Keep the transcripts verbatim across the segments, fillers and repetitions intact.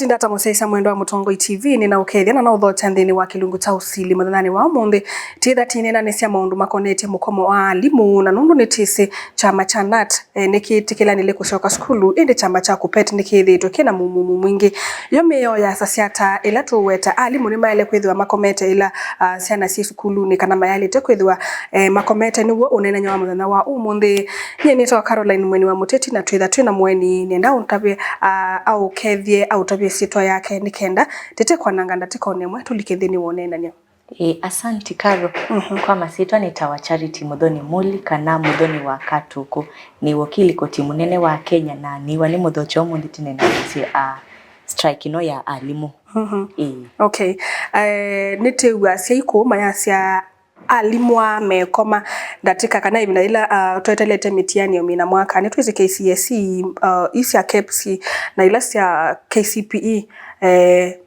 Tindata mũsyaĩĩsya mwendwa wa Mũtongoi T V, nĩnaũkethya na naũthokya nthĩnĩ wa kĩlungu kya ũsili mũthenyanĩ wa ũmũnthĩ. Tĩtha tĩneenanĩsya maũndũ makonetye mũkomo wa alimũ, na nũndũ nĩtwĩsĩ kyama kya nat, eh, nĩkĩtĩkĩlanĩle kũsyoka sukulu, ĩndĩ kyama kya KUPPET nĩkĩthĩĩtwe kĩna mũmumu mwingĩ. Yo mĩao yasasya ata ĩla tũũweta? Alimũ nĩmaĩle kwĩthĩwa makomete ĩla, ah, syana syĩ sukulunĩ, kana mayaĩlĩte kwĩthĩwa, eh, makomete? Nĩw'o ũneenany'a wa mũthenya wa ũmũnthĩ. Nyie nĩtawa Caroline Mweni wa Mũteti, na twĩtha twĩ na mũeni, nĩenda ũntavye, ah, aũkethye, aũtavye ĩsyĩtwa yake, nĩ kenda tĩte kwananga ndatĩka o na ĩmwe, tũlike nthĩnĩ wa ũneenany'a. Ĩĩ, asanti Caro. Mhm. Kwa masyĩtwa nĩtawa Charity Mũthoni Muli, kana Mũthoni wa Katũkũ. Nĩ wokili koti mũnene wa Kenya, na nĩwa nĩ mũthokya ũmũnthĩ tũneenanĩsye, ah, strike ĩno ya alimũ. Mhm. Ĩĩ. Okay. Eh, nĩtwĩw'a asyai kũũ mayasya alimũ aa mekoma ndatĩka kana ĩvinda yĩla, ah, twetelete mĩtiani ya ũmina mwaka. Nĩtwĩsĩ K C S E, ah, ii sya KEPSE na ila sya K C P E, eh,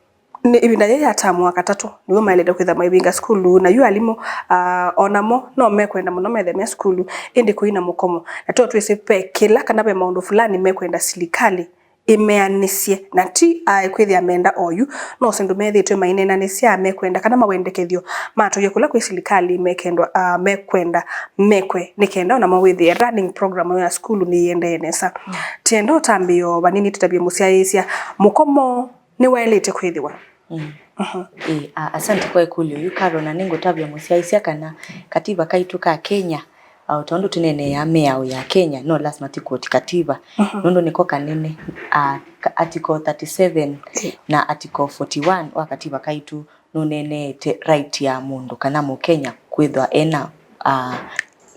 nĩ ĩvinda yĩĩ ya tamu wa katatũ nĩw'o maĩlĩte kwĩtha maivinga sukulu, na yu alimũ, ah, o namo no mekwenda mũno methe me sukulu, ĩndĩ kũina mũkomo. Na to twĩsĩ ve kĩla kana ve maũndũ fulani mekwenda silikalĩ ĩmeanĩsye, na ti aĩ kwĩthĩa menda oyu, no syĩndũ methĩĩtwe maineenanĩsya mekwenda kana mawendekethyo matũie kũla kwĩ silikalĩ mekendwa, ah, mekwenda mekwe, nĩ kenda o namo wĩthĩe running program ya sukulu nĩyĩendee nesa. Mm. Tienda ũtambĩĩo vanini tũtavye mũsyaĩĩsya mũkomo nĩwaĩlĩte kwĩthĩwa. Mm. Mhm. Ĩĩ, a-, asante kwa ĩkũlyo yu, Caro, na nĩngũtavya mũsyaĩĩsya kana kativa kaitũ ka Kenya, a, o tondũ tũneeneaa mĩao ya Kenya, no lasima tũkoti kativa, mhm, nũndũ nĩko kanene, a, ka-, article thirty-seven, ĩĩ, na article forty-one wa kativa kaitũ nũneeneete right ya mũndũ kana Mũkenya kwĩthwa ena, a,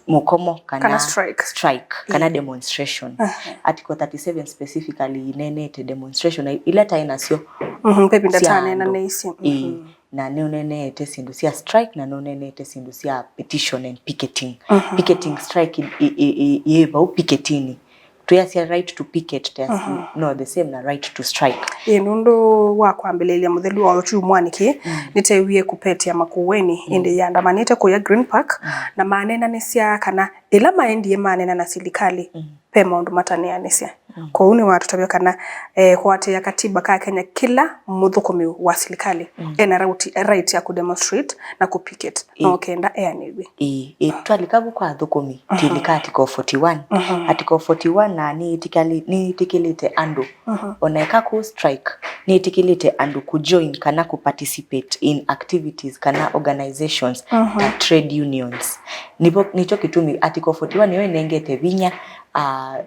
mũkomo kana, kana strike, strike, kana, ĩĩ, demonstration. Aha. Article thirty-seven specifically ineeneete demonstration, na ila taĩ nasyo, mhm, ve ĩvinda sya andũ, taneenanĩisye. Ĩĩ, mhm, na nĩũneeneete syĩndũ sya strike, na nũneeneete syĩndũ sya petition and picketing. Mhm. Picketing strike i, i, i, i, yĩ vau piketini. Twĩasya right to picket, there's, mhm, no the same na right to strike. Ĩĩ, nũndũ wa kwambĩlĩlya mũthelu wa kyumwani kĩĩ, mm, nĩteewie KUPPET ya Makueni, mm, ĩndĩ yaandamanĩte kũya Green Park, mm, na maneenanĩsya kana ĩla maendie maneena na silikalĩ, mm, ve maũndũ mataneanĩsya. Mm. Kwoou nĩwatũtavya kana, eh, kũatĩĩa katiba ka Kenya, kĩla mũthũkũmi wa silikalĩ, mm, ena rauti-, right ya kũdemonstrate na kũpicket, no, ĩĩ, kenda eanĩw'e. Ĩĩ, ĩĩ, twalika vu kwa athũkũmi, mhm, twĩlika article forty-one. Mhm. Article forty-one na nĩyĩtĩkĩlĩ-, nĩyĩtĩkĩlĩte andũ, mhm, ona eka kũ strike, nĩyĩtĩkĩlĩte andũ kũ join kana kũ participate in activities kana organizations, mhm, ta trade unions. Nĩvo, nĩkyo kĩtumi article forty-one nĩyo ĩnengete vinya, ah,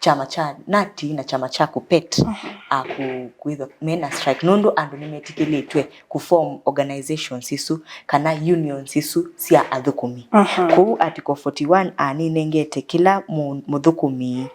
kyama kya nat na kyama kya KUPPET, mhm, a, ku-, kwĩthwa mena strike, nũndũ andũ nĩmetĩkĩlĩtw'e kũ form organizations isu kana unions isu sya athũkũmi. Mhm. Kwoou article forty-one, a, nĩnengete kĩla mũ-, mũthũkũmi,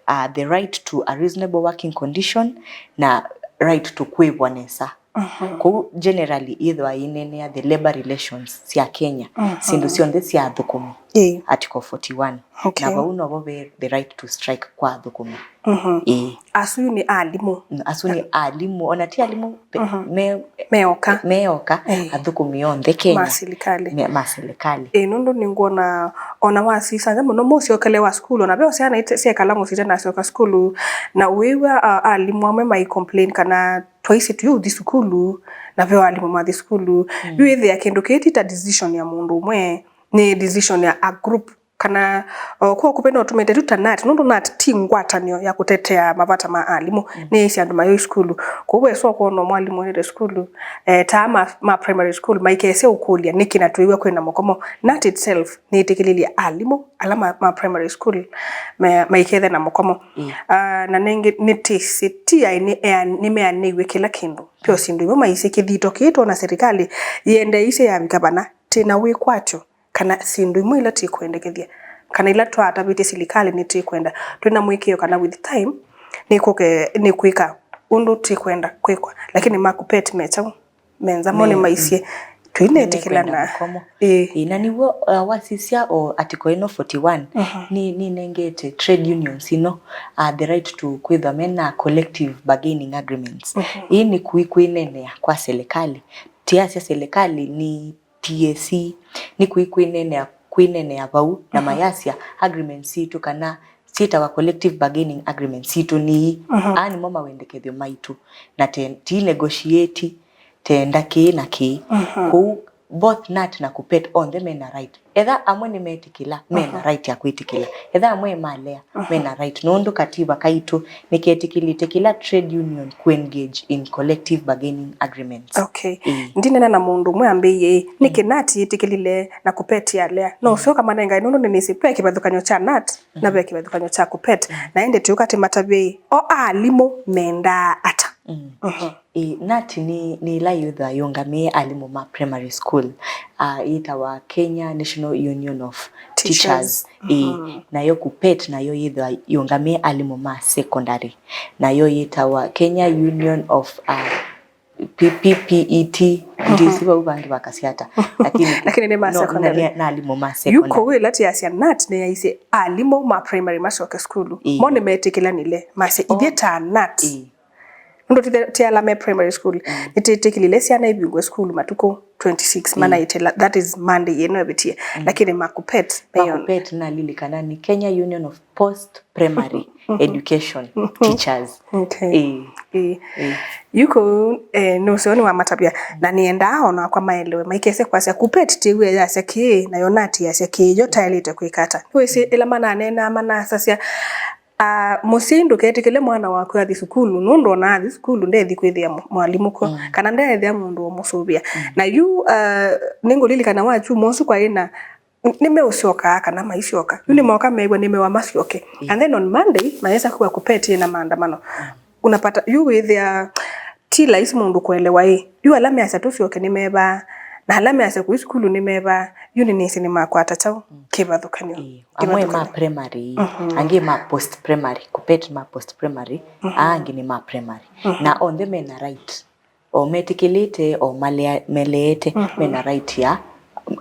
a, the right to a reasonable working condition na right to kwĩw'a nesa. Mhm. Kwoou generally yĩthwa yĩneenea the labor relations sya Kenya, mhm, syĩndũ syonthe sya athũkũmi. Ĩĩ. Article forty-one. Okay. Na vau novo ve the right to strike kwa athũkũmi. Mhm. Ĩĩ. Asu nĩ alimũ. Mm, asu nĩ alimũ, ona ti alimũ pe-, mhm, me-, meoka. Meoka, ĩĩ, athũkũmi onthe Kenya. Ma silikalĩ. Me-, ma silikalĩ. Ĩĩ, nũndũ nĩngwona ona wasisya mũno mũsyokele wa sukulu, ona ve syana ite-, syekala mũsyĩ itenasyoka sukulu, na ũĩw'a, a, alimũ amwe mai complain kana twaisye tũyũthi sukulu, na ve o alimũ mathi sukulu. Mm. Yu ĩthĩa kĩndũ kĩĩ ti ta decision ya mũndũ ũmwe, nĩ decision ya a group, kana, o, kwa ũkuvĩ no tũmĩte tu ta nat, nũndũ nat ti ngwatanĩo ya kũtetea mavata ma alimũ, mm, nĩ ĩsĩ andũ mayoi sukulu. Kwoou wesa ũkwona mwalimũ endete sukulu, eh, taa ma, ma primary school maikese ũkũlya nĩkĩ na twĩw'a kwĩna mũkomo. Nat itself nĩĩtĩkĩlĩlye alimũ ala ma, ma primary school me-, maikethe na mũkomo. Mm. Ah, na nĩngĩ nĩtĩsĩ ti aĩ nĩ ea-, nĩmeanĩiw'e kĩla kĩndũ. Pyo syĩndũ imwe maisye kĩthito kĩĩ twona serikali yĩendeeisye yavika vana, tĩna wĩkwatyo kana syĩndũ imwe ila tĩkwendekethya, kana ila twatavĩtye silikalĩ nĩtĩkwenda. Twĩna mũĩkĩĩo kana with time nĩkũke-, nĩkwĩka ũndũ tĩkwenda kwĩkwa, lakini ma KUPPET me kyaũ? Me nza mo nĩmaisye, mm, tũinetĩkĩlana. Nĩmekwenda mũkomo. Ĩĩ. Ĩĩ, na nĩw'o, uh, wasisya o article ĩno forty-one, mhm, nĩ, nĩnengete trade unions ino, uh, the right to kwĩthwa mena collective bargaining agreements. Mhm. Ĩĩ nĩ kũi kwĩneenea kwa serikali. Tiasya serikali nĩ T A C, nĩ kũi kwĩneenea, kwĩneenea vau, na, mhm, mayasya agreements sitũ kana syĩtawa collective bargaining agreement sitũ nĩ ii. Mhm. Aa nĩmo mawendekethyo maitũ. Na te, ti negotiate, tenda kĩĩ na kĩĩ. Mhm. Kwoou both KNUT na KUPPET onthe mena right. Etha amwe nĩmetĩkĩla, mena Mhm. right ya kwĩtĩkĩla. Etha amwe malea, Mhm. mena right. Nũndũ katiba kaitũ nĩketĩkĩlĩte kĩla trade union kũengage in collective bargaining agreements. Okay. Ĩĩ. Ndinena na mũndũ ũmwe ambĩie, "Nĩkĩ KNUT yĩtĩkĩlile na KUPPET yalea?" No ũseo kamanengae nũndũ nĩnĩsĩ ve kĩvathũkany'o kya KNUT na ve kĩvathũkany'o kya KUPPET. Na ĩndĩ tũka tĩmatavye o alimũ mendaa ata. Mm. Mhm. Ĩĩ, KNUT nĩ, nĩ ĩla yĩthwa yũngamĩe alimũ ma primary school, ah, yĩtawa Kenya National Union of Teachers. Teachers. Ĩĩ, Mhm. nayo KUPPET nayo yĩthwa yũngamĩe alimũ ma secondary, nayo yĩtawa Kenya Union of, ah, P-, P P E T, Mhm. ndisi vau vangĩ vakasya ata, lakini Lakini nĩ ma no, secondary. na, na alimũ ma Yu secondary. Kũu ĩla tiasya KNUT nĩyaisye alimũ ma primary macoke sukulu. Ĩĩ. Mo nĩmetĩkĩlanile, masya, "Ithyĩ Oh. ta KNUT." Ĩĩ. Nũndũ ti, ti ala me primary school, Mm. nĩtĩtĩkĩlile syana ivingũe sukulu matukũ twenty-six Mm. manaitĩla, that is Monday ĩno ĩvĩtie. Mm. Lakini ma KUPPET, meyo- Ma KUPPET nalilikana nĩ Kenya Union of Post Primary Education Teachers. Okay. Ĩĩ. Ĩĩ. Ĩĩ. Yu kũu, eh, nũseo nĩwamatavya, na nĩendaa onakwa maelewe, maikese kwasya, "KUPPET tiw'e yasya kĩĩ, nayo KNUT yasya kĩĩ, yo taĩlĩte kwĩka ata?" Nĩwĩsĩ ĩla mananeenaa manasasya, Ah, mũsyai ndũketĩkĩle mwana waku athi sukulu, nũndũ ona athi sukulu ndethi kwĩthĩa mwa-, mwalimũ kw'o, Mm. kana ndeethĩa mũndũ ũmũsũvĩa. Mm. Na yu, ah, nĩngũlilikana wa kyumwa ũsu kwaĩ na, nĩmeũsyokaa kana maisyoka. Yu nĩmoka meew'a nĩmewa masyoke. Mm. And then on Monday, mayesa kuwa KUPPET na maandamano. Mm. Unapata, yu wĩthĩa, ti laisi mũndũ kũelewa ĩ. Yu ala measya tũsyoke nĩmevaa, na ala measya kũi sukulu nĩmevaa, yu nĩnĩsĩ nĩmakwata kyaũ? Mm. Kĩvathũkany'o. Ĩĩ. Amwe ma Kĩvathũkany'o. Primary, Mhm. angĩ ma post primary, KUPPET ma post primary, Mhm. aa angĩ nĩ ma primary. Mhm. Na onthe mena right, o metĩkĩlĩte, o malea-, meleete, Mhm. mena right ya,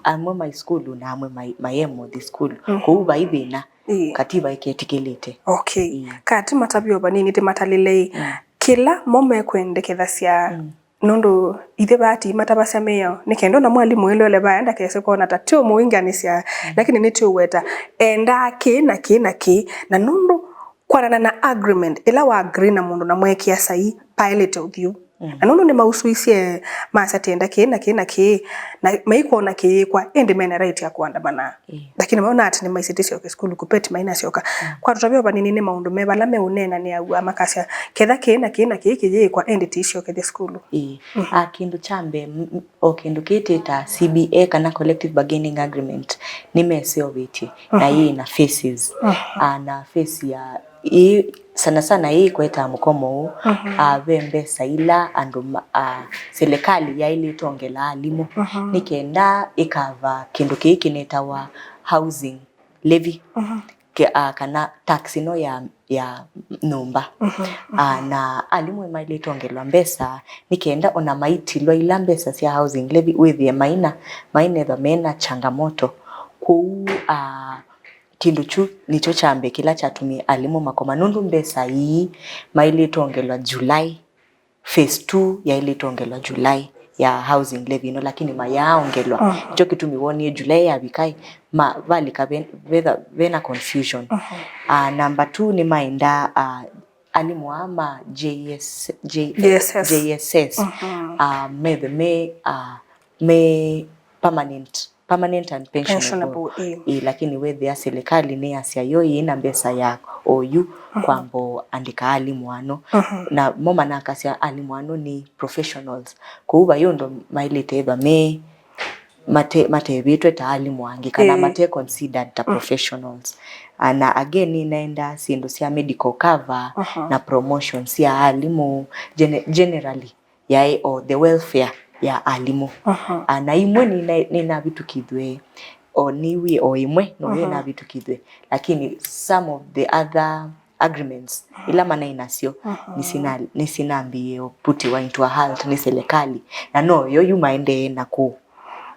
amwe mai sukulu na amwe mai-, mayemũthi sukulu. Mhm. Kũu vai thĩna, Ĩĩ. katiba ĩketĩkĩlĩte. Okay. Ĩĩ. Kati matavyo vanini tĩmatalĩle ĩ. Mm. Kĩla mo mekwendekethasya Mm. Nũndũ ithyĩ vaa ti matavasya mĩao, nĩ kenda ona mwalimũ ĩlole vaa ndakese kwona ta tĩũmũinganĩsya, Mm. lakini nĩtĩũweta endaa kĩĩ na kĩĩ na kĩĩ, na nũndũ kwanana na agreement ĩla wa agree na mũndũ na mweekĩa saii, paĩlĩte ũthyũ. Mm. Na nũndũ nĩmausũisye masya tĩenda kĩĩ na kĩĩ na kĩĩ, na maikwona kĩyĩkwa, ĩndĩ mena right ya kũandamana. Ĩĩ. Lakini maona atĩ nĩmaisye tĩsyoke sukulu, KUPPET mainasyoka. Mm. Kwa tũtavya vanini nĩ maũndũ me vala meũneenanĩaw'a makasya, ketha kĩĩ na kĩĩ na kĩĩ kĩyĩĩkwa, ĩndĩ tĩisyokethye sukulu. Ĩĩ. Mhm. A, kĩndũ kya mbee, m-, m-, o kĩndũ kĩĩ twĩtaa C B A kana collective bargaining agreement nĩmeseũvĩtye, na Mhm. yĩ na phases. Mhm. A, na phase ya ĩĩ, sana sana ĩĩ ĩkwetaa mũkomo ũũ, Mhm. a, ve mbesa ila andũ ma-, a, silikalĩ yaĩlĩte ongela alimũ, Mhm. nĩ kenda ĩkava kĩndũ kĩĩ kĩnetawa housing levy, Mhm. ke-, a, kana tax ĩno ya, ya nyũmba. Mhm, A, mhm. Na alimũ nĩmaĩlĩte ongelwa mbesa nĩ kenda ona maitilwa ila mbesa sya housing levy wĩthĩe maina, mainethwa mena changamoto. Kwoou, a, kĩndũ kyu nĩkyo kya mbee kĩla kyatumie alimũ makoma, nũndũ mbesa ii maĩlĩte ongelwa July. Phase two yaĩlĩte ongelwa July ya housing levy ĩno, lakini mayaaongelwa. Mm. Nĩkyo kĩtumi wonie July yavika, ma, valika ve-, vetha, vena confusion. Mhm. Ah, number two, nĩmaendaa, ah, alimũ aa ma J S, J-, J S S. J S S. Mhm. Ah, methe me, ah, me permanent, permanent and pensionable. Pensionable, ĩĩ. Ĩĩ, lakini wĩthĩa silikalĩ nĩyasya yo ĩĩ na mbesa ya oyu, mhm, kwamba andĩka alimũ ano. Mhm. Na mo manakasya alimũ ano nĩ professionals. Kwoou vai ũndũ maĩlĩte ĩthwa me, mate-, matevĩtwe ta alimũ angĩ, kana, ĩĩ, mate considered ta, mm, professionals. Ah, na again, nĩnaendaa syĩndũ sya medical cover, mhm, na promotion sya alimũ gene-, generally. Yaĩ o the welfare ya alimũ. Mhm. Ah, na imwe nĩna-, nĩnavĩtũkĩthw'e, o nĩw'e o ĩmwe no, mhm, nĩnavĩtũkĩthw'e, lakini some of the other agreements, mhm, ila manaĩ nasyo, mhm, nĩsina-, nĩsinambĩĩe ũputiwa into a halt nĩ silikalĩ, na no yo yu maendee na kũ-,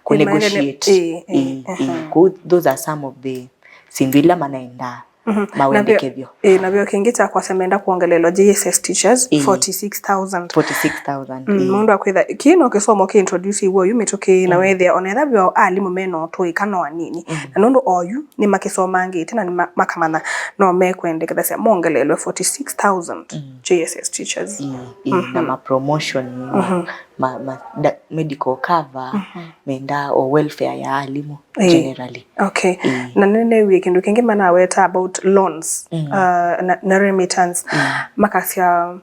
kũ-, ĩĩ, maendee, negotiate. Ĩĩ, ĩĩ, ĩĩ, mhm. Kũu, those are some of the syĩndũ ila manaendaa Mhm. Mawendekethyo. Ĩĩ, na veo kĩngĩ kya kwasya menda kwongelelwa J S S teachers, ĩĩ, forty-six thousand. Forty-six thousand, mm, ĩĩ. Mũndũ akwĩtha, kĩĩ no kĩsomo kĩ introduce iw'o yu mĩtũkĩ, na, mm, wethĩa ona etha veo alimũ mena ũtũĩ kana o anini. Mm. Na nũndũ oyu nĩ makĩsomangĩte na nĩ ma-, makamanya no mekwendekethasya mongelelwe forty-six thousand, mm, J S S teachers. Ĩĩ, ĩĩ, na, mhm, ma promotion, ma, mhm, ma, ma, da-, medical cover, mhm, menda o welfare ya alimũ, ĩĩ, generally. Okay. Ĩĩ. Na nĩneewie kĩndũ kĩngĩ manaweta about loans, mm, uh, na, na remittance. Ĩĩ. Makasya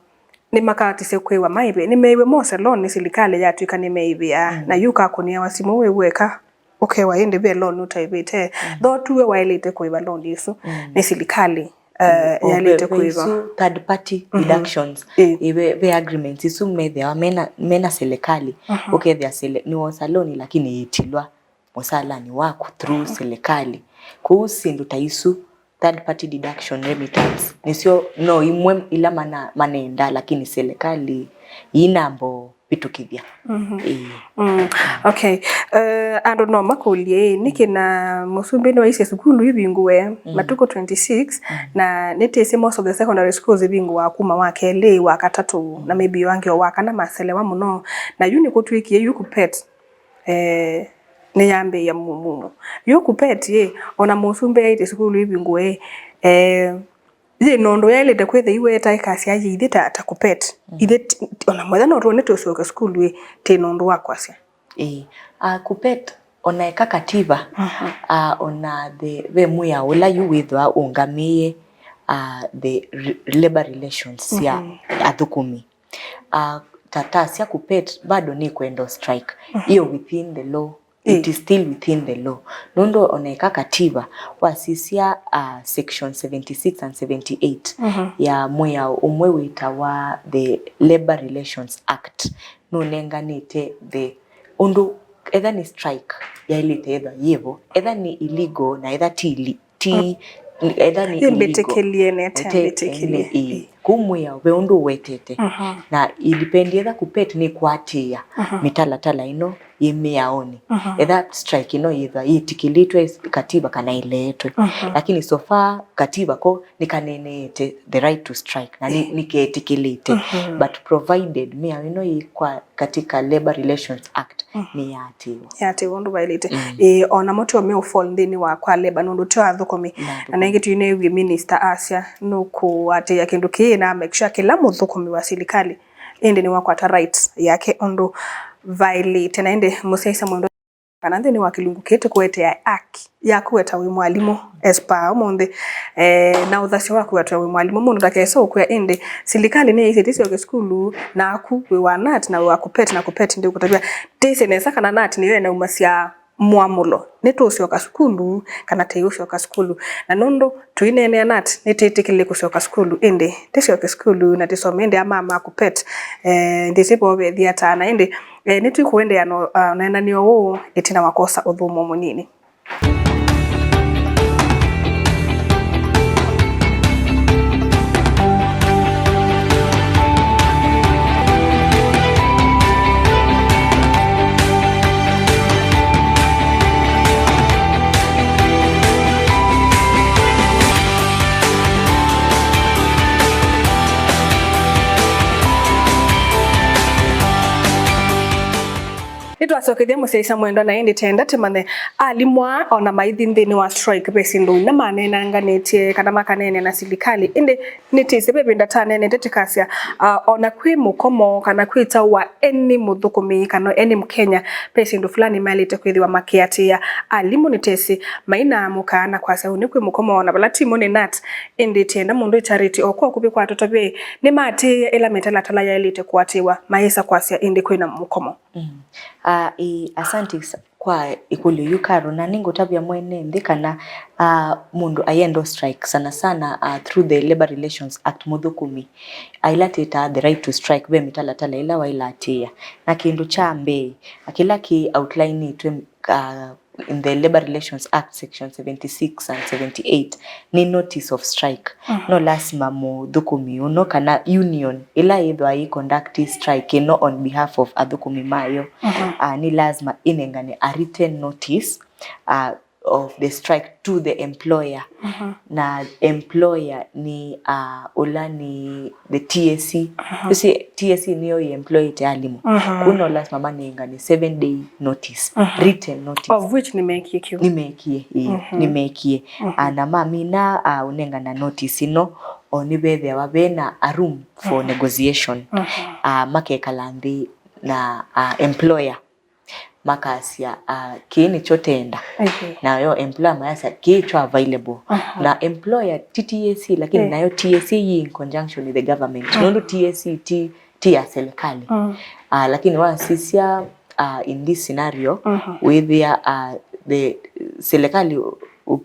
nĩmakatisye kwĩwa maĩvĩ, nĩmeĩwe mose loan nĩ silikalĩ yatw'ĩka nĩmeĩvĩa. Mm. Na yu ũkakũnĩawa simũ wĩ weka, ũkewa ĩndĩ ve loan ũtaĩvĩte. Mm. Though tuwe waĩlĩte kũĩva loan ĩsu, mm, nĩ silikalĩ, uh, yaĩlĩte kũĩva. Isu third party, mhm, deductions. Ĩĩ. Ĩĩ, ve, ve agreements isu methĩawa mena, mena silikalĩ. Mhm. Ũkethĩa sili-, nĩwosa loan lakini ĩtilwa mũsalanĩ waku through, mhm, silikalĩ. Kwoou syĩndũ ta isu, third party deduction, remittance, nĩsyo no imwe ila mana-, manenda, lakini silikalĩ ĩinamba ũvĩtũkĩthya. Mhm. Ĩĩ. Mm. Okay. Eh, andũ no makũlye, ĩĩ, nĩkĩ na mũsumbĩ nĩwaisye sukulu ivingũe, mm, matukũ twenty-six, mm, na nĩtĩsĩ most of the secondary schools ivingũa kuma wa kelĩ, wa katatũ, mm, na maybe angĩ o wa kana maselewa mũno, na yu nĩkũtw'ĩkie yu KUPPET, eh, nĩyambĩĩa mumumu. Yu KUPPET ĩ, ona mũsumbĩ aĩtye sukulu ivingũe ĩ, eh, yĩ na ũndũ yaĩlĩte kwĩthĩwa ĩweta ĩkasya yĩ ithyĩ ta, ta KUPPET. Mm. Ithyĩ ti-, ti-, ona mwetha no tuone tũsyoke sukulu ĩ, tĩ na ũndũ wa kwasya. Ĩĩ. Ah, KUPPET, ona eka katiba, mhm, ah, ona the, ve mwĩao ũla yu wĩthwa ũngamĩe, ah, the re-, labor relations sya, mhm, athũkũmi. Ah, ta, ta sya KUPPET bado nĩkwenda strike. Mhm. Iyo within the law. Ĩĩ. It is still within the law. Nũndũ ona eka katiba, wasisya, ah, section seventy-six and seventy-eight, mhm, ya mwĩao ũmwe wĩtawa the Labor Relations Act, nũnenganĩte the, ũndũ etha nĩ strike yaĩlĩte ethwa yĩvo, etha nĩ illegal na etha ti illi-, ti, mm, etha nĩ illegal, ĩmbĩtĩkĩlie nete, ĩte-, mbĩtĩkĩlie. Ĩĩ. Kũu mwĩao ve ũndũ ũwetete. Mhm. Na ilipendi etha KUPPET nĩkwatĩĩa, mhm, mĩtalatala ĩno yĩ mĩaonĩ. Mhm. Etha strike ĩno yĩthwa yĩtĩkĩlĩtwe katiba kana ĩleetwe. Mhm. Lakini so far katiba ko nĩkaneneete the right to strike na nĩ-, nĩketĩkĩlĩte. Mhm. But provided mĩao ĩno yĩ kwa katika Labor Relations Act, mm, nĩyaatĩĩwa. Yaatĩĩwa ũndũ vaĩlĩte. Mm. Ĩĩ, o namo tyo me fall nthĩnĩ wa kwa labor nũndũ tyo athũkũmi. Na athũkũmi. Na nĩngĩ tũineewie minister asya nũkũatĩĩa kĩndũ kĩĩ na make sure kĩla mũthũkũmi wa silikalĩ ĩndĩ nĩwakwata rights yake ũndũ vaĩlĩte. Na ĩndĩ mũsyaĩĩsya mwendwa, kana nthĩnĩ wa kĩlungu kĩĩ tũkũetea haki yaku we ta wĩ mwalimũ, as per ũmũnthĩ, eh, na ũthasyo waku we ta wĩ mwalimũ, mũndũ ndakese ũkwĩa, ĩndĩ silikalĩ nĩyaisye tĩsyoke sukulu, naku wĩ wa nat na wĩ wa KUPPET, na KUPPET ndĩũkũtavya. Tĩsĩ nesa kana nat nĩyo ĩnaumasya mwamũlo, nĩtũũsyoka sukulu kana tũiũsyoka sukulu. Na nũndũ tũineenea nat nĩtwĩtĩkĩlile kũsyoka sukulu, ĩndĩ tĩsyoke sukulu na tĩsome, ĩndĩ ama ma KUPPET, eh, ndĩsĩ vo vethĩa tana, ĩndĩ Eh, nĩtwĩkũendeea na, ah, ũneenany'o ũũ ĩtina wa kwosa ũthũmũo mũnini. Nĩtwasyokethya mũsyaĩĩsya mwendwa, na ĩndĩ tenda tũmanye alimũ aa ona maithi nthĩnĩ wa strike, ve syĩndũ ila manenanganĩtye kana makaneenea na silikalĩ. Ĩndĩ nĩtĩsĩ ve ĩvinda taneenete tũkasya, ah, ona kwĩ mũkomo kana kwĩ kyaũ wa any mũthũkũmi kana any Mũkenya, ve syĩndũ fulani maĩlĩte kwĩthĩwa makĩatĩĩa. Alimũ nĩtĩsĩ mainaamũka na kwasya ũnĩ kwĩ mũkomo ona vala timo nĩ nat. Ĩndĩ tenda mũndũ ĩtarĩtĩ o kwa ũkuvĩ kwa tũtavye nĩmaatĩĩe ĩla mĩtalatala yaĩlĩte kũatĩĩwa, mayĩsa kwasya ĩndĩ kwĩna mũkomo. Mm. Ah, ĩ, asante sa-, kwa ĩkũlyo yu, Caro, na nĩngũtavya mwene nthĩ kana, ah, mũndũ ayenda strike sana sana, ah, through the Labor Relations Act, mũthũkũmi aĩla twĩtaa the right to strike, ve mĩtalatala ĩla waĩla atĩĩa. Na kĩndũ kya mbee, kĩla kĩ outlineĩtwe, ah, in the Labor Relations Act section seventy-six and seventy-eight nĩ notice of strike. Mhm. No lasima mũthũkũmi ũno kana union ĩla yĩthwa yĩ conduct strike ĩno on behalf of athũkũmi mayo, mhm, ah, nĩ lasima ĩnengane a written notice, ah, of the strike to the employer. Na employer nĩ uh, ũla nĩ the T S C. You see, T S C nĩyo ĩ employete alimũ. Kũu no lazima manengane seven day notice, written notice. Of which nĩmekie kĩu. Nĩmekie, ĩĩ, nĩmekie. Ah, na mamina uh, ũnengana notice ĩno, o nĩvethĩawa vena a room for negotiation. Ah, makekala nthĩ na uh, employer makasya, ah, kĩĩ nĩkyo tenda. Nayo employer mayasya kĩĩ kyo available. Na employer ti T S C, lakini nayo T S C yĩ in conjunction with the government, nũndũ T S C ti, ti ya serikali. Ah, lakini wasisya, ah, in this scenario, wĩthĩa, ah, the serikali u-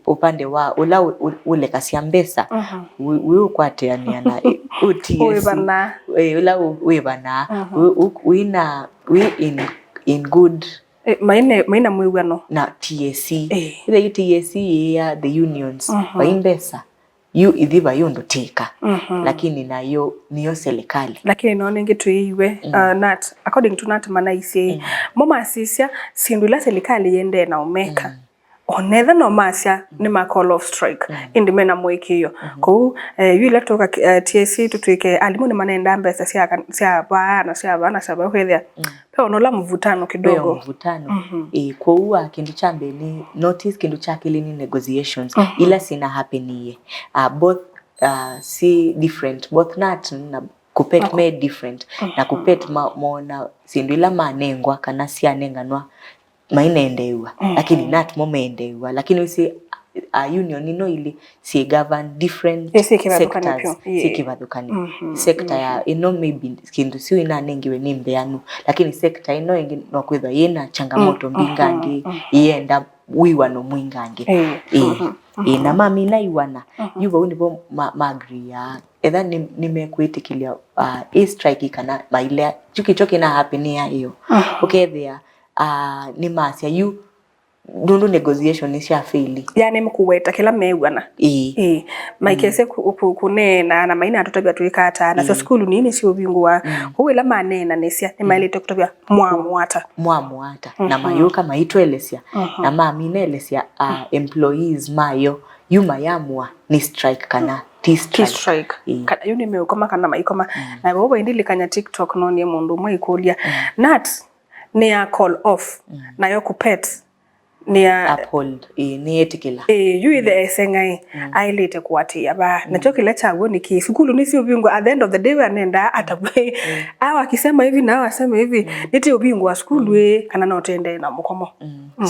upande wa ũla ũ- ũ- ũlekasya mbesa, wĩ- wĩ ũkwateanĩa na ĩ- ũ T S C, wĩvana. Ĩ, ũla ũ- wĩvanaa, wĩ- ũ- wĩna, wĩ in, in good. Eh, maina, maina mwĩw'ano na T S C. Eh. Ĩthe yu T S C yĩya the unions, vai mbesa, yu ithi vai ũndũ tĩka, lakini nayo nĩyo serikali. Lakini no nĩngĩ twĩiwe, uh, nat according to nat manaisye, mo masisya syĩndũ ila serikali yendee na ũmeka. Onetha no masya nĩ ma call off strike, ĩndĩ mena mũĩkĩĩo. Kwoou, eh, yu ila tũka, eh, T S C tũtw'ĩke alimũ nĩmanendaa mbesa sya kan- sya vaa na sya vaa na sya vaa, ũkethĩa ve ona ũla mvutano kidogo. Mvutano. Ĩ, kwoou, ah, kĩndũ kya mbee nĩ notice, kĩndũ kya kelĩ nĩ negotiations ila sina happening. Ah, both, ah, si different, both nat na KUPPET me different. Na KUPPET ma- mona syĩndũ ila manengwa kana syanenganwa mainendeew'a, lakini nat mo meendeew'a. Lakini wĩsĩ, uh, union ino ili syĩ govern different sectors, syĩ kĩvathũkanyo. Sector ya ino maybe kĩndũ siu inanengiwe nĩ mbeanu, lakini sector ino ĩngĩ no kwĩthwa yĩna changamoto mbingangĩ, yĩenda wĩw'ano mwingangĩ. Ĩĩ. Ĩĩ, na mamina iwana, yu vau nĩvo ma- maagreeaa etha nĩ- nĩmekwĩtĩkĩlya, uh, ĩ strike kana mailea. Kyu kĩkyo kĩna happen ya ĩyo. Ũkethĩa, ah, nĩmasya yu nũndũ negotiation nĩsya fail. Yani, nĩmũkũweta kĩla meew'ana. Ĩĩ. Ĩĩ. Maikese kũ- kũ- kũneena na mainatũtavya twĩka ata, nasyo sukulu nini siũvingũa. Kwoou ĩla maneenanĩsya nĩmaĩlĩte kũtavya mwamũata. Mwamũata. Na mayũka maitwelesya. Na maminelesya, ah, employees mayo yu mayamũa nĩ strike kana ti strike. Ti strike. Ĩĩ. Kana yu nĩmeũkoma kana maikoma. Na vau vaindilikanya TikTok nonie mũndũ ũmwe ikũlya. Nat nĩ ya call off, nayo KUPPET nĩ ya uphold, ĩĩ, nĩ yetĩkĩla. Ĩĩ, yu ithe eseng'ai aĩlĩte kũatĩĩa vaa. Nakyo kĩla kyaw'o nĩ kĩĩ? Sukulu nĩsiũvingwa, at the end of the day we anendaa atavw'e. Awa akisema hivi na awa asema hivi, nĩtiũvingwa sukulu ĩ, kana no tendee na mũkomo.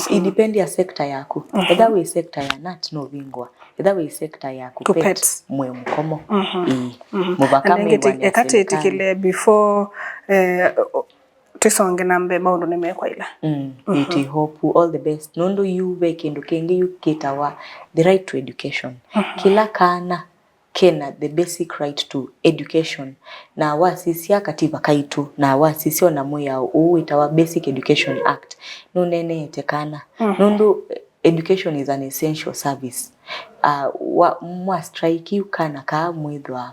It depend ya sector yaku. Etha wĩ sector ya nat no vingwa. Etha wĩ sector ya KUPPET, KUPPET mwĩ mũkomo. Ĩĩ. Mũvaka na nĩngĩ mwĩw'ane eka serikali. Tĩtĩkĩle before, eh, tũsonge na mbee maũndũ nĩmekwaĩla. Mm, ĩĩ, twĩ hope all the best. Nũndũ yu ve kĩndũ kĩngĩ yu kĩtawa the right to education. Kĩla kana kena the basic right to education. Na wasisya kativa kaitũ, na wasisya ona mwĩao ũũ wĩtawa Basic Education Act, nũneneete kana. Nũndũ education is an essential service. Uh, wa, mwa strike yu kana kaa mwĩthwa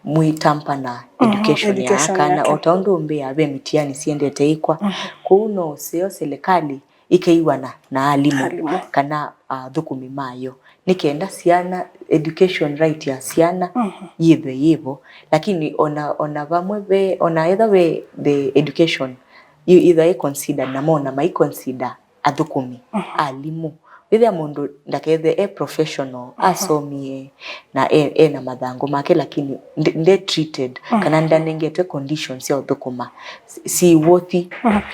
mwĩtampa na education ya kana, o ta ũndũ ũmbĩa ve mĩtiani siendete ikwa. Kũu no ũseo serikali ikeiwana na alimũ kana athũkũmi mayo, nĩ kenda syana, education right ya syana yĩthwe yĩvo. Lakini ona, ona vamwe ve, ona etha ve the education yu itha ĩ consider na mona mai consider athũkũmi, alimũ. Wĩthĩa mũndũ ndakethe e professional, asomie na e, e na mathangũ make, lakini nde, nde treated kana ndanengetwe conditions sya ũthũkũma si worthy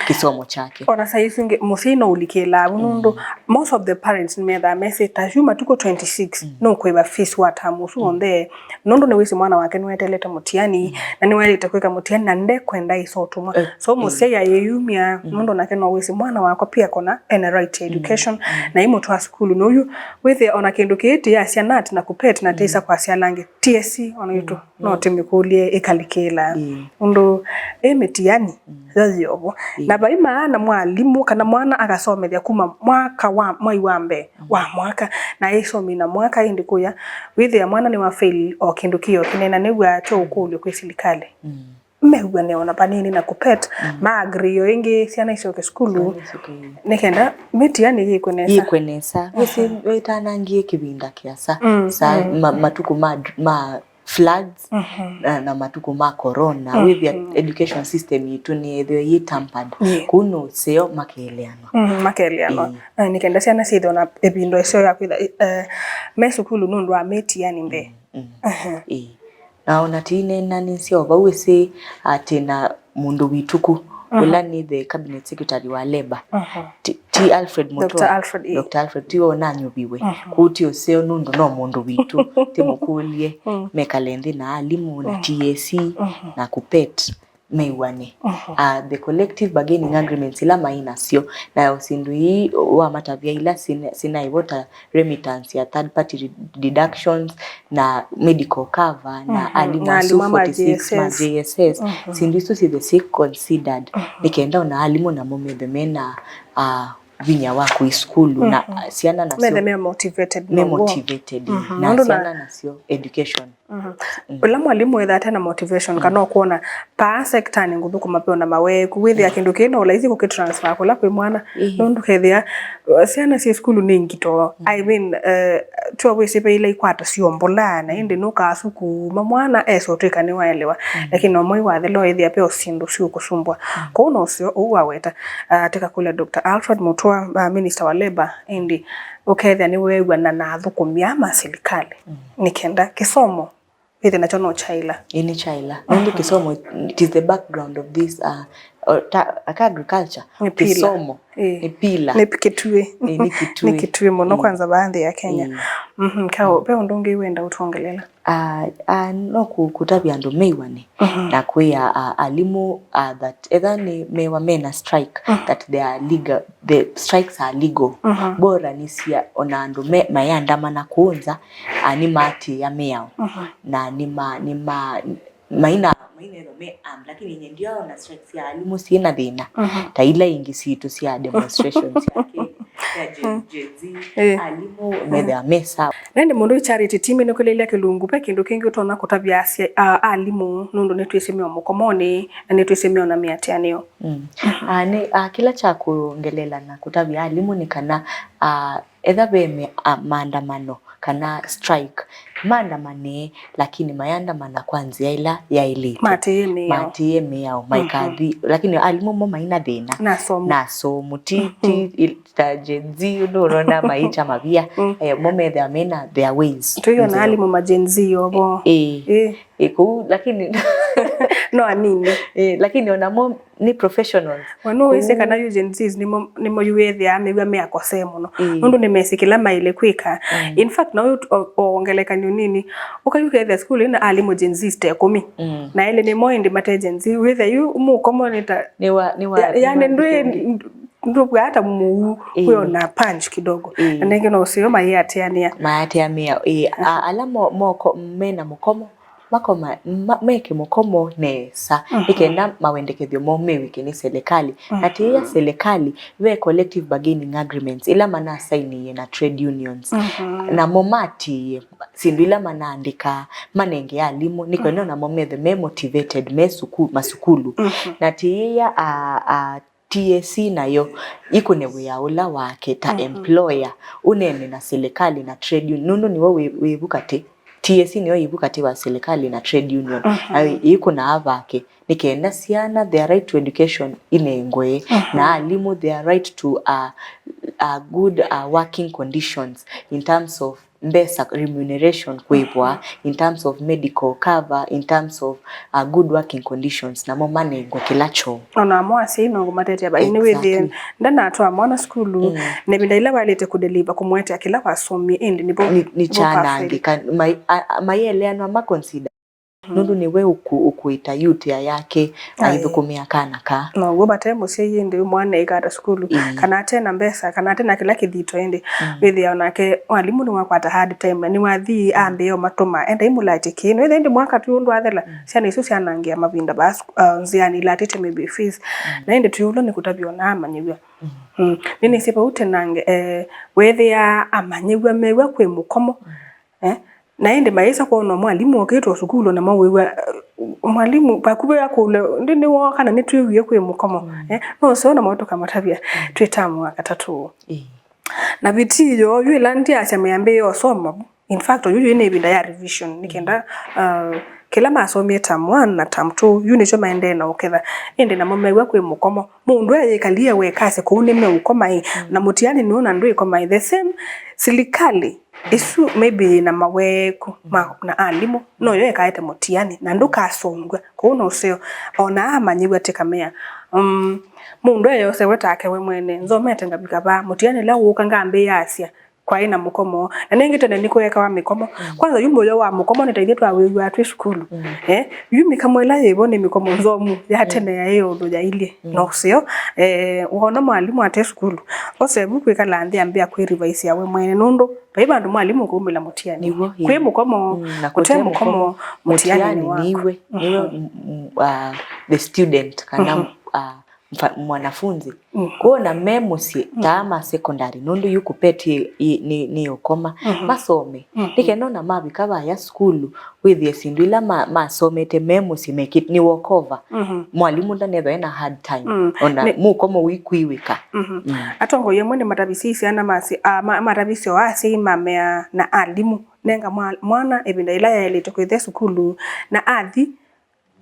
kĩsomo kyake. Ona saa isu ingĩ mũsyai no ũlikĩlaa vu nũndũ most of the parents nĩmethaa mesĩ ta yu matukũ twenty-six nũkũĩva fees wa term ũsu wonthe. Nũndũ nĩwĩsĩ mwana wake nĩwetelete mũtiani, na nĩwaĩlĩte kwĩka mũtiani, na ndekwenda aĩsa ũtũmwa. So mũsyai ayĩyumya, nũndũ nake no wĩsĩ mwana wakwa pia kona ena right to education, na imũtwaa sukulu. Noyu wĩthĩa ona kĩndũ kĩĩ tĩyasya nat na KUPPET na tĩsa kwasya ala angĩ. T S C ona itũ no tĩmĩkũlye ĩkalikĩla. Ũndũ ĩ mĩtiani yo yĩovo. Na vai maana mwalimũ kana mwana akasomethya kuma mwaka wa, mwai wa mbee wa mwaka, na aisomina mwaka, ĩndĩ kũya wĩthĩa mwana nĩwa fail o kĩndũ kĩyo kĩnene, nĩw'a kyo ũkũlyo kwĩ silikalĩ. mew'ane ona vanini na KUPPET, mm, ma agree yo ĩngĩ syana isyoke sukulu, syana isyoke, ĩĩ, nĩ kenda mĩtiani yĩkwe nesa. Yĩkwe nesa. Wĩsĩ, aha, wĩtanangie kĩvinda kĩasa. Mm, saa, mm, ma-, matukũ ma, ma floods, mhm, na, na matukũ ma corona, mhm, wĩthĩa education system yitũ nĩyĩthĩwe yĩ tampered. Yeah. Kũu nũseo makeeleanwa. Mhm, makeeleanwa. Ĩĩ. Eh, nĩ kenda syana syĩthĩwe na ĩvinda ĩseo ya kwĩtha, eh, me sukulu nũndũ wa mĩtiani mbee. Mm, mm. Aha. Ĩĩ. Na ona ti nena nĩ syo vau ĩsĩ atĩ na mũndũ witũku, mhm, ũla nĩ the cabinet secretary wa labor. Mhm. Ti, ti Alfred Mutua. Doctor Alfred, ĩĩ. Doctor Alfred, ti we ũnanyuviwe. Mhm. Kũu ti ũseo nũndũ no mũndũ witũ. Tĩmũkũlye, mm, mekale nthĩ na alimũ na, mm, T S C, mhm, na KUPPET, mew'ane. Mhm. Ah, the collective bargaining agreements ila mai nasyo, na syĩndũ ii wamatavya ila sina, sinaĩvo ta remittance ya third party re-, deductions, na medical cover, na, mhm, alimũ, na asu alimũ ma forty six ma J S S. J S S. Mhm. Syĩndũ isu syĩthĩwe syĩ considered, mhm, nĩ kenda ona alimũ namo methe mena, ah, vinya wa kũi sukulu, na, mhm, syana nasyo methe me motivated me now'o. Motivated, mhm, na nũndũ na syana nasyo education. Mhm. Mm. Ũla mwalimũ wĩthaa atena motivation, mm, kana ũkwona paa sectornĩ ngũthũkũma peona maweeku, wĩthĩa, mm, kĩndũ kĩĩ no ũlaisi kũkĩtransfer kũla kwĩ mwana. Ĩĩ. Nũndũ kethĩa, uh, syana syĩ sukulu nĩ ngito. Mm. I mean, uh, twa wĩsĩ ve ila ikwata syombũlaa, na ĩndĩ nũkasukuma mwana esa ũtwĩka nĩwaelewa. Mm. Lakini no mwai wathela ũyĩthĩa ve o syĩndũ syũkũsumbwa. Mm. Kwoou no ũseo ũu waweta, uh, tĩkakũlya Doctor Alfred Mutua, uh, minister wa labor, ĩndĩ ũkethĩa nĩweew'ana na athũkũmi aa ma silikalĩ. Mm. Nĩ kenda kĩsomo wĩthĩe nakyo no kyaĩla. Ĩĩ, nĩ kyaĩla. Nũndũ kĩsomo, it is the background of this, uh, or ta, aka agriculture. Nĩ pillar. Kĩsomo, ĩĩ, nĩ pillar. Nĩ kĩtuĩ. Ĩĩ, nĩ kĩtuĩ. Nĩ kĩtuĩ mũno, ĩĩ, kwanza vaa nthĩ ya Kenya. Ĩĩ. Mhm, Kao, ve ũndũ ũngĩ wenda ũtwongelela? Ah, ah, no kũ-, kũtavya andũ mew'ane, mhm, na kwĩa, ah, alimũ, ah, that etha nĩ mewa mena strike, mhm, that they are legal, the strikes are legal. Mhm. Bora nĩ sia ona andũ me, mayandamana kũũ nza, ah, nĩmaatĩĩa mĩao. Mhm. Na nĩma-, nĩma-, maina, maina ĩtho me armed, lakini nye ndiona strikes sya alimũ syĩ na thĩna, mhm, ta ila ingĩ sitũ sya demonstrations sya Kenya, sya Gen, mm, Gen Z, eh, alimũ, mm, methĩa me sawa. Na ĩndĩ mũndũ ĩ charity team nĩkwĩlĩlya kĩlungu, ve kĩndũ kĩngĩ ũtonya kũtavya asya-, a-, alimũ, nũndũ nĩtwĩsĩ meo mũkomonĩ, na nĩtwĩsĩ meo na mĩatĩanĩo. Mm. Ah, nĩ, ah, kĩla kya kwongelela na kũtavya alimũ nĩ kana, ah, etha ve me-, ah, maandamano kana strike, maandamane, lakini mayandamana kwa nzĩa ĩla yaĩlĩte. Maatĩĩe mĩao. Maatĩĩe mĩao, mhm, maikathi, lakini alimũ mo maina thĩna. Na asomu. Na asomu, ti, mhm, ti il-, ta Gen Z, ũndũ ũnona maita mavia, mm, eh, mo methĩa mena their ways. Tũiona alimũ ma Gen Z ovo. Ĩĩ. Ĩĩ. Ĩĩ, kũu, lakini no anini. Ĩĩ, lakini ona mo nĩ professionals. We nũwĩsĩ kana yu Gen Zs nĩmo, nĩmo yu wĩthĩaa mew'a me akosee mũno. Ĩĩ. Nũndũ nĩmesĩ kĩla maĩle kwĩka. Mm. In fact, na ũyũ o-, o-, ongelekany'o nini, ũkayũkethĩa sukulu ĩna alimũ Gen Zs ta ĩkũmi. Mm. Na elĩ nĩmo ĩndĩ mate Gen Z. Wĩthĩa yu mũkomo nĩ ta, nĩ wa, nĩ wa, ya-, yani nĩ wa ndwĩ, kĩngĩ. Ndũvwaa ta mũu, ĩĩ, kwĩona punch kidogo. Ĩĩ. Na nengĩ no ũseo mayĩatĩanĩa. Mayĩatĩanĩa, ĩĩ. A-, ala mo-, moko-, mena mũkomo, makoma, ma-, meke mũkomo nesa, mhm, nĩ kenda mawendekethyo moo mew'ĩke nĩ selekalĩ. Na, mhm, tĩĩa selekalĩ, ve collective bargaining agreements ila manasainĩie na trade unions. Mhm. Namo matĩĩe syĩndũ ila manaandĩkaa, manenge alimũ, nĩ kwenda, mhm, namo methe me motivated, me suku-, masukulu. Mhm. Na tĩĩa a, a, T S C nayo ĩkũne wĩa ũla wake ta, mhm, employer, ũneene na silikalĩ na trade union, nũndũ nĩwe wĩ, wĩvu katĩ. T S C nĩyo yĩvu katĩ wa silikalĩ na trade union. Mhm. Na ĩkũnaa vake nĩ kenda syana, their right to education inengwe, mhm, na alimũ their right to a, a good, a working conditions in terms of mbesa, remuneration kwĩvwa, mhm, in terms of medical cover, in terms of, uh, good working conditions, namo manengwe kĩla kyoo. Ona amo asyai no kũmatetea vai, nĩwĩthĩe, exactly, ndanatwaa mwana sukulu, mm, na ĩvinda ĩla waĩlĩte kũdeliver, kũmũetea kĩla wasomie, ĩndĩ nĩvo, nĩ, nĩvo kyanangĩka, mai-, a-, a-, maieleanwa ma consider. Nũndũ nĩwe ũkũ-, ũkũĩta yutea yake, aĩ, aithũkũmĩa kana kaa. Now'o vate mũsyai ĩndĩ mwana ĩkata sukulu, ĩĩ, kana ate na mbesa, kana ate na kĩla kĩthito ĩndĩ, mm, wĩthĩa onake mwalimũ nĩwakwata hard time, na nĩwathi, mm, ambĩĩa ũmatũma, enda imũlatye kĩĩ. Nĩwĩthĩa ĩndĩ mwaka tu ũndũ wathela, mm, syana isu syanangĩa mavinda vaa suk-, uh, nzĩanĩ ilatĩte maybe fees. Mm. Na ĩndĩ twĩũlwa nĩ kũtavya ona amanyĩw'a. Mm. Mm. Nĩnĩsĩ vau tenange, eh, wethĩaa amanyĩw'a mew'a kwĩ mũkomo, mm, eh, Na ĩndĩ mayĩsa kwona mwalimũ okĩtwe sukulu, namo wĩw'a, eh, mwalimũ vakuvĩ akũlya, "Ĩndĩ nĩwooka na nĩtwĩwie kwĩ mũkomo?" Mm. Eh, no ũseo namo tũkamatavya, mm, twĩ tamu wa katatũ. Ĩĩ. Na viti yoo yu ĩla ndyasya mayambĩĩe ũsoma vu. In fact, oyu yu nĩ ĩvinda ya revision, nĩ kenda, uh, kĩla masomie term one na term two, yu nĩkyo maendee na ũketha. Ĩndĩ namo mew'a kwĩ mũkomo. Mũndũ eyĩkalie wekasya kũu nĩmeũkoma ĩ, mm, na mũtiani nũũ na ndwĩkoma ĩ. The same, silikalĩ ĩsu maybe yĩna maweeku ma, na alimũ, no yo ĩkaete mũtiani, na ndũkasũngw'a. Kũu no ũseo, ona amanyĩw'a tĩkamea. Um, mũndũ eyosewe take we mwene, nzomete ngavika vaa, mũtiani ũla wũka ngambĩĩa asya, kwaĩ na mũkomo. Na nĩngĩ tene nĩkũekawa mĩkomo. Mm. Kwanza yu mũyo wa mũkomo nĩ ta ithyĩ twawĩw'aa twĩ sukulu. Mm. Eh, yu mĩkamo ĩla yĩvo nĩ mĩkomo nzomu ya tene, mm, yaĩ ũndũ yailyĩ. Mm. Na ũseo, eh, wona mwalimũ ate sukulu, ose vu kwĩkala nthĩ ambĩa kwĩ revise ya we mwene, nũndũ vai vandũ mwalimũ ũkaumĩla mũtiani. Nĩw'o, ĩĩ. Kwĩ mũkomo, mm, na kũte mũkomo, mũtiani nĩ waku. Nĩwe, nĩwe, mm, mm, uh, the student kana, mm-hmm, uh, mfa-, mwanafunzi. Mm. Kwona me mũsyĩ, mm, taa ma secondary, nũndũ yu kũpeti ĩ-, nĩ, nĩ ũkoma. Mm-hmm. Masome. Mm-hmm. Nĩkenda ona mavika vaya sukulu, wĩthĩe syĩndũ ila ma-, masomete me mũsyĩ mekĩ-, nĩ walk over. Mm-hmm. Mwalimũ ndanethwa ena hard time. Mm. Ona nĩ- mũkomo wĩkwĩw'ĩka. Mm-hmm. Mm. Atongoi amwe nĩmatavisye syana masĩ-, a, ma-, matavisye o asyai mamea na alimũ. Nenga mwa-, mwana ĩvinda ĩla yaĩlĩte kwĩthĩa sukulu, na athi,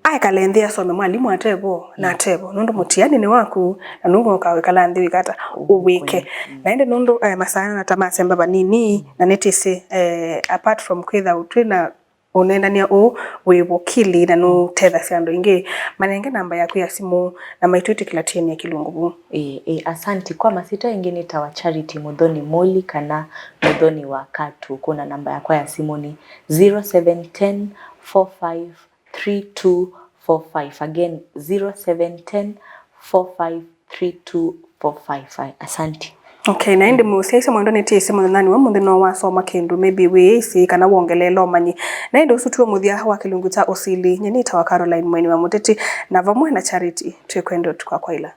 aekale nthĩ asome, mwalimũ atevo na atevo, nũndũ mũtiani nĩ waku, na nũngũ ũkawĩkala nthĩ wĩkata ũwĩke. Mm. Na ĩndĩ nũndũ, eh, masaa na ta masemba vanini, na nĩtĩsĩ, eh, apart from kwĩtha twĩ na ũneenany'a ũũ wĩ vokili na nũtethasya andũ aingĩ, manenge namba yaku ya simũ na maitwĩtĩkĩla tũenee kĩlungu vu. Ĩĩ, ĩĩ, asanti. Kwa masyĩtwa ĩngĩ nĩtawa Charity Mũthoni Mũli kana Mũthoni wa Katu. Kũna namba yakwa ya simũ nĩ zero seven ten four five three two four five. Again, zero seven ten four five three two four five. Ai, asanti. Okay, na ĩndĩ mũsyaĩĩsya mwendwa nĩtĩsĩ mũthenyanĩ wa ũmũnthĩ no wasoma kĩndũ, maybe wĩĩsĩ kana wongeleela ũmanyi. Na ĩndĩ ũsu tiw'o mũthya wa kĩlungu kya Ũsili. Nyie nĩtawa Caroline Mweni wa Mũteti, na vamwe na Charity twĩkwenda ũtukũ wa kwaĩla.